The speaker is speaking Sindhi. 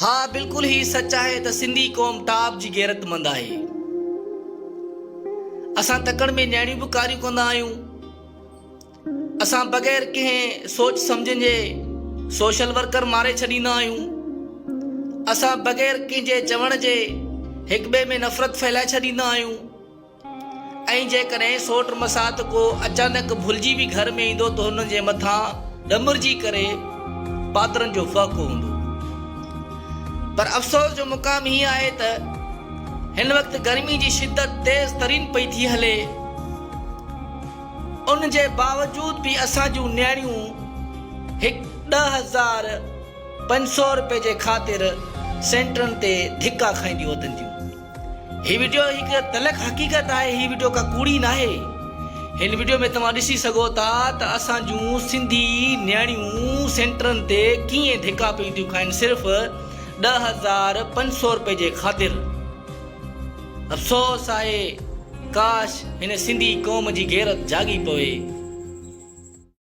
ها بلڪل هي سچ آهي ته سنڌي قوم ٽاپ جي غيرتمند آهي. اسان تڪڙ ۾ نياڻيون به ڪاريون ڪندا آهيون. اسان بغير ڪنهن سوچ سمجهه جي سوشل ورڪر ماري ڇڏيندا آهيون. اسان بغير ڪنهن جي چوڻ جي هڪٻئي ۾ نفرت ڦهلائي ڇڏيندا آهيون. ۽ جيڪڏهن سوٽ مسات ڪو اچانڪ ڀلجي به گهر ۾ ايندو ته هن جي مٿان ڏمرجي ڪري پادرن جو ڦهڪو هوندو. پر افسوس جو مقام هي آهي ته هن وقت گرمي جي شدت تيز ترين پئي ٿي هلي، ان جي باوجود به اسان جون نياڻيون هڪ 10,500 رپئي جي خاطر سينٽرن تي ڌڪا کائينديون وتن ٿيون. هي وڊيو هڪ تلخ حقيقت آهي هي وڊيو ڪا ڪوڙي ناهي هن وڊيو ۾ توهان ڏسي سگهو ٿا ته اسان جون سنڌي نياڻيون سينٽرن تي ڪيئن ڌڪا پيون ٿيون کائن صرف 10500 روپئي جي خاطر افسوس آهي ڪاش هن سنڌي قوم جي غيرت جاڳي پوي.